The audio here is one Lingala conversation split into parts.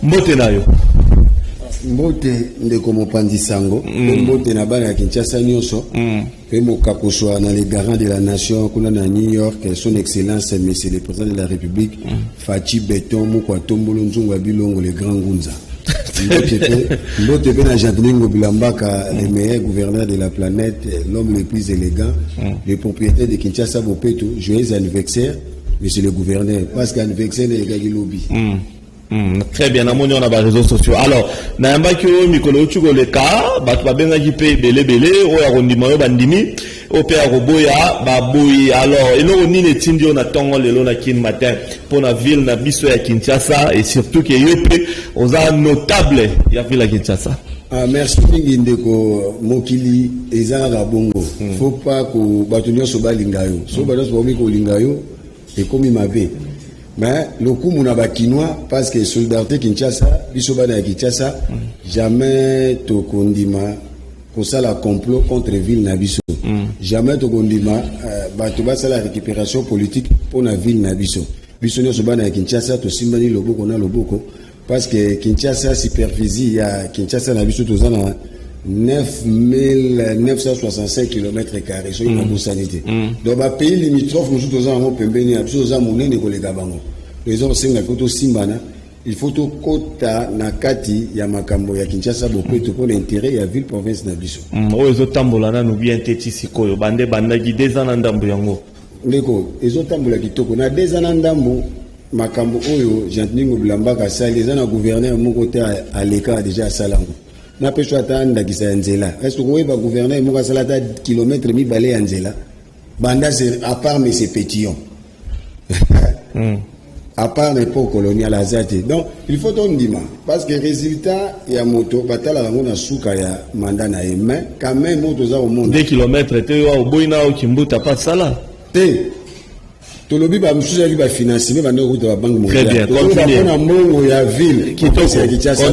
Mbote na yo. Mbote ndeko mopanzi sango, mpe mbote na bana ya Kinshasa nyonso, mpe mokakoswa na le garant de la nation kuna na New York, son excellence monsieur le président de la République Fatshi Béton moko atombolo nzungu ya bilongo, le grand Ngunza. Mbote mpe na Gentiny Ngobila Mbaka, le meilleur gouverneur de la planète, l'homme le plus élégant, le propriétaire de Kinshasa Bopeto. Joyeux anniversaire, monsieur le gouverneur, parce qu'anniversaire elekaki lobi. Très bien, namoni wana baréseaux sociaux. Alors, nayambaki oyo mikolo euti koleka, bato babengaki mpe ebelebele. Oyo ya kondima oyo bandimi, oyo mpe ya koboya baboyi. Alors, eloko nini etindi oyo na ntongo lelo na Kin Matin mpo na ville na biso ya Kinshasa, et surtout ke yo mpe oza notable ya ville ya Kinshasa? Ah, merci mingi ndeko. Mokili eza kaka bongo. Faut pas ko bato nyonso balinga yo. So bato nyonso bakomi kolinga yo, ekomi mabe. Mais lokumu na Bakinois, parce que solidarité Kinshasa, biso bana ya Kinshasa, jamais tokondima kosala complot contre ville na biso. Jamais tokondima bato basala récupération politique mpo na ville na biso. Biso nyonso bana ya Kinshasa tosimbani loboko na loboko, parce que Kinshasa, superficie ya Kinshasa na biso, toza na 9965 km carré, soki nabosani te. Donc bapays limitrophe mosusu toza yango pembeni ya biso, toza monene koleka bango. Eza kosenga il faut tosimbana, il faut tokɔta na kati ya makambo ya Kinshasa Bopeto mpona intérêt ya ville province na biso. Oyo ezotambola nanu bien te ti sikoyo, bande bandaki 2 ans na ndambo yango. Ndeko, ezotambola kitoko. Na 2 ans na ndambo, makambo oyo Gentiny Ngobila Mbaka asali, eza na gouverneur moko te aleka déjà asala yango. Napesa ata ndakisa ya nzela. Est ce koyeba gouverneur moko asala ata kilomètre 2 ya nzela banda, à part monsieur Pétillon, à part l'époque coloniale, aza te? Donc il faut tondima, parce que résultat ya moto batalaka yango na suka ya mandat na ye. Mais quand même oyo toza komona, 2 kilomètre te, oyo oboyi na okimbuta pa sala. Te, tolobi bamosusu yaki bafinancement banda kokuta babanque mondiale mpona mbongo ya ville ya Kinshasa.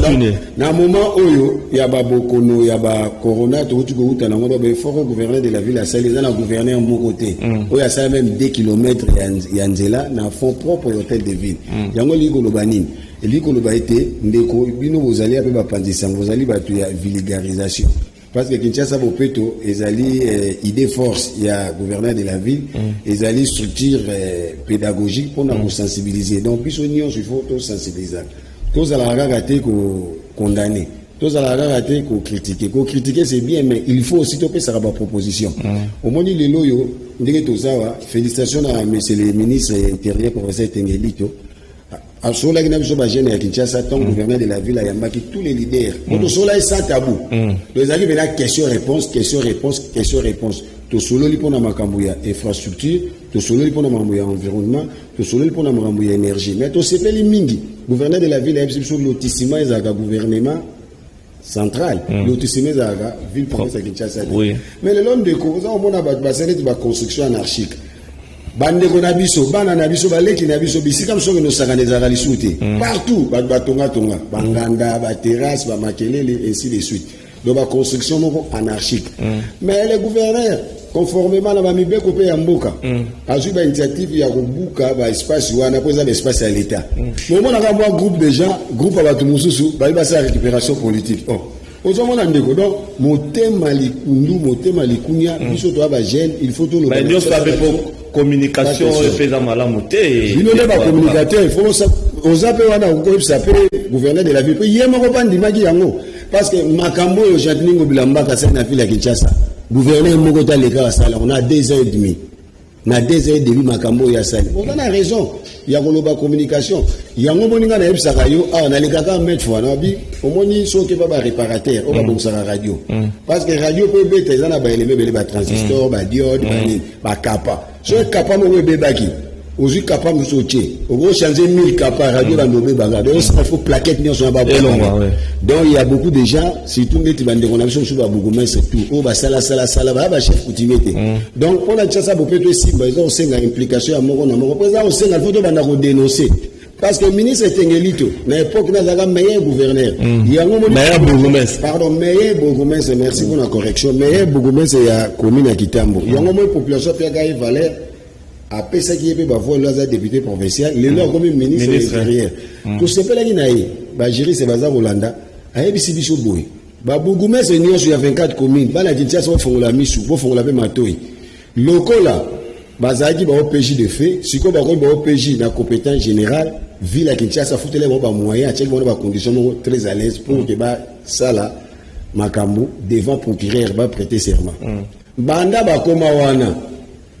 Na moment oyo ya babokono ya bacorona tokuti kokuta nango, ba effort gouverneur de la ville asali, eza na gouverneur moko te oyo asala même 2 kilomètre ya nzela na fonds propre ya hôtel de ville. Yango elingi koloba nini? Elingi koloba ete ndeko, bino bozali mpe bapanzi sango, bozali bato ya vulgarisation, parce que Kinshasa Bopeto ezali idée force ya gouverneur de la ville, ezali structure pédagogique mpona kosensibiliser. Donc biso nyonso il faut tosensibiliser. Tozalaka kaka te kocondamner, tozalaka kaka te kocritiquer. Kocritiquer, c'est bien, mais il faut aussi topesaka baproposition. Omoni lelo oyo ndenge tozawa, félicitation na monsieur le ministre intérieur, professeur Etenge Lito. Asololaki na biso bajeune ya Kinshasa ntango gouverneur de la ville ayambaki tous les leaders po tosololaki sans tabou. Donc ezalaki mpena question réponse, question réponse, question réponse. Tosololi mpona makambo ya infrastructure, tosololi mpona makambo ya environnement, tosololi mpona makambo ya énergie. Mais tosepeli mingi, gouverneur de la ville ayebisi biso lotissement ezalaka gouvernement central, lotissement ezalaka ville province ya Kinshasa te. Mais lelo ndeko, oza komona bato basali neti baconstruction anarchique. Bandeko na biso, bana na biso, baleki na biso, bisika mosusu okende osakana ezalaka lisusu te. Partout bato batongatonga, banganda, baterrasse, bamakelele, ainsi de suite. Donc baconstruction moko anarchique. Mais le gouverneur, conformément na bamibeko mpe ya mboka, azwi bainitiative ya kobuka baespace wana mpo eza baespace ya l'État. Mais omonaka mwa groupe de gens, groupe ya bato mosusu bayi basala récupération politique. Oh, ozomona ndeko, donc motema likundu, motema likunia. Biso toya bajeune, il faut toloba. Mais nyonso ape po communication epe eza malamu te. Bino nde bacommunicateur, il faut oza mpe wana okoyebisa mpe gouverneur de la ville mpe ye moko mpe andimaki yango, parce que makambo oyo Gentiny Ngobila Mbaka asali na ville ya Kinshasa, gouverneur moko te aleka asala yango na 2 ans et demi. Na 2 ans et demi, makambo oyo asali, oza na raison ya koloba communication. Yango omoni ngai nayebisaka yo awa, nalekaka maintes fois nabi, omoni soki mpa baréparateur oyo babongisaka radio, parce que radio mpo ebeta eza na baéléments ebele, batransistor, badiode, banini, bakapa. So kapa moko ebebaki, ozwi kapa mosusu otie, okochange 1000 kapa, radio bando obebaka. Donc il faut plaquette nyonso na Elongwa, ouais. Donc il y a beaucoup de gens, surtout neti bandeko na biso mosusu, babourgmestre, tout oyo basalasalasala, baya bachef coutumier te. Donc mpona Kinshasa Bopeto esimba, eza kosenga implication ya moko na moko, mpo eza kosenga il faut tobanda kodénoncer, parce que ministre Etenge Lito, na époque nazalaka meilleur gouverneur yango Meilleur bourgmestre. Pardon, meilleur bourgmestre, merci pour la correction, meilleur bourgmestre ya commune ya Kitambo. Yango moi population apiaka ye valeur, apesaki ye mpe bavoix. Lelo aza député provincial, lelo akomi ministre Ministre. intérieur. Tosepelaki na ye. Bajuristes baza kolanda. Ayebisi biso boye: babourgmestre nyonso ya 24 commune, bana Kinshasa, bofongola misu, bofongola mpe matoi. Lokola bazalaki ba OPJ de fait, sikoyo bakomi ba OPJ na compétence générale. Ville ya Kinshasa afuteli bango bamoyen, atiaki bango na bacondition moko très à l'aise pour ke basala makambo devant procureur, baprêter serment. Banda bakoma wana,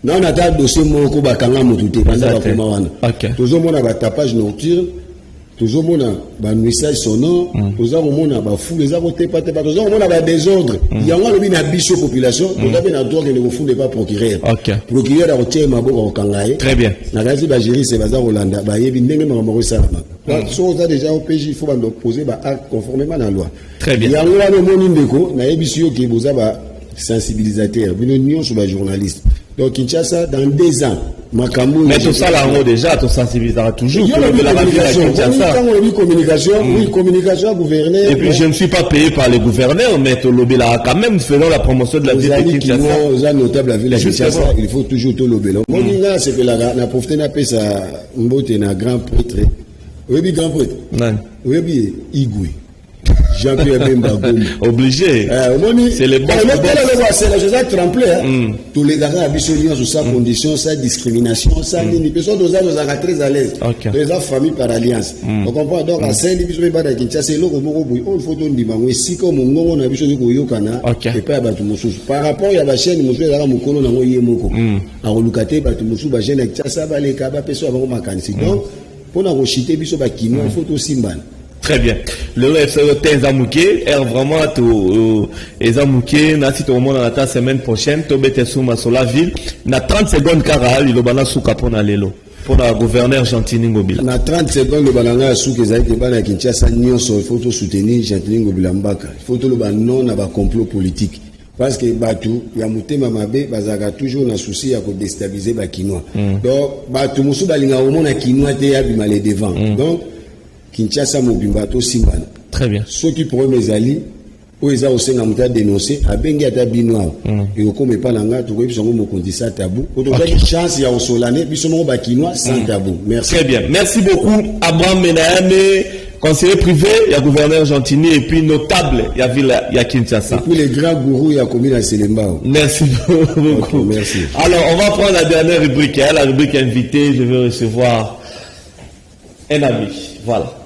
nano ata dossier moko bakanga motu te. Banda Eza te. bakoma wana, tozomona batapage nocturne, tozomona banuisances sonores, toza komona bafulu eza kotepatepa, toza komona badésordre. Yango alobi na biso population, toza mpe na droit kende kofunda epa procureur. Procureur akotia ye maboko, akokanga ye. Très bien. Nakasi bajuristes baza kolanda, bayebi ndenge makambo akoesalamaka. So oza déjà OPJ, il faut bando poser baacte conformément na loi. Très bien. Yango wana omoni, ndeko, nayebisi yo ke boza basensibilisateur, bino nyonso bajournaliste. Donc Kinshasa dans 2 ans, makambo Mais tosala yango déjà, tosensibilisaka toujours. Yo lobi Tolobelaka ville ya communication. Kinshasa. Ntango olobi communication, oui, communication ya gouverneur. Et puis je ne suis pas payé par les gouverneurs, mais tolobelaka quand même, faisons la promotion de la ville de Ozali Kinshasa. Kinois, oza notable ya ville ya Justement. Kinshasa, il faut toujours tolobela. Omoni, nga asepelaka na profite napesa mbote na grand prêtre. Oyebi grand prêtre? Nani? Oyebi ye? Igwe Jean-Pierre Bemba Gombo. Obligé. Omoni. C'est le boss. Eloko asela, eza tremplin. Tolekaka na biso nyonso sans condition, sans discrimination, sans nini. Mpe so toza, tozalaka très à l'aise. Donc eza famille par alliance, ocomprend? Donc asali biso mpe bana ya Kinshasa eloko moko boye oyo faut tondima yango, esika oyo mongongo na biso okoki koyokana epai ya bato mosusu par rapport ya bachaîne mosusu ezalaka mokolo nango ye moko akoluka te. Bato mosusu, bachaîne ya Kinshasa, baleka bapesa ya bango makanisi. Donc mpona koshite biso bakinois, il faut tosimbana. Très bien. Le FC te eza moke, air vraiment to eza moke nasi tokomona na ta semaine prochaine tobete su masolo ville na 30 secondes kaka. Liloba na suka mpona lelo mpona gouverneur Gentini Ngobila. Na 30 secondes, loba na ngai ya suka ezali ke bana ya Kinshasa nyonso, il faut tosoutenir Gentini Ngobila Mbaka. Il faut toloba non na bacomplot politique, parce que bato ya motema mabe bazalaka toujours na souci ya kodéstabiliser bakinois. Donc bato mosusu balingaka komona kinois te abima le devant. Donc Kinshasa mobimba, tosimbana. Très bien. Soki problème ezali oyo eza kosenga moto adénonce, abengi ata bino awa, ekokoma epa na nga, tokoyebisa yango mokonzi sans tabou, po tozwaki chance ya kosolane biso moko bakinois sans tabou. Merci. Très bien. Merci beaucoup, Abraham Menayame, conseiller privé ya gouverneur Gentini et puis notable ya ville ya Kinshasa. Et puis les grands gourous ya commune ya Selembao. Merci beaucoup. Ok, merci. Alors, on va prendre la dernière rubrique, hein, la rubrique invité. Je vais recevoir un ami. Voilà.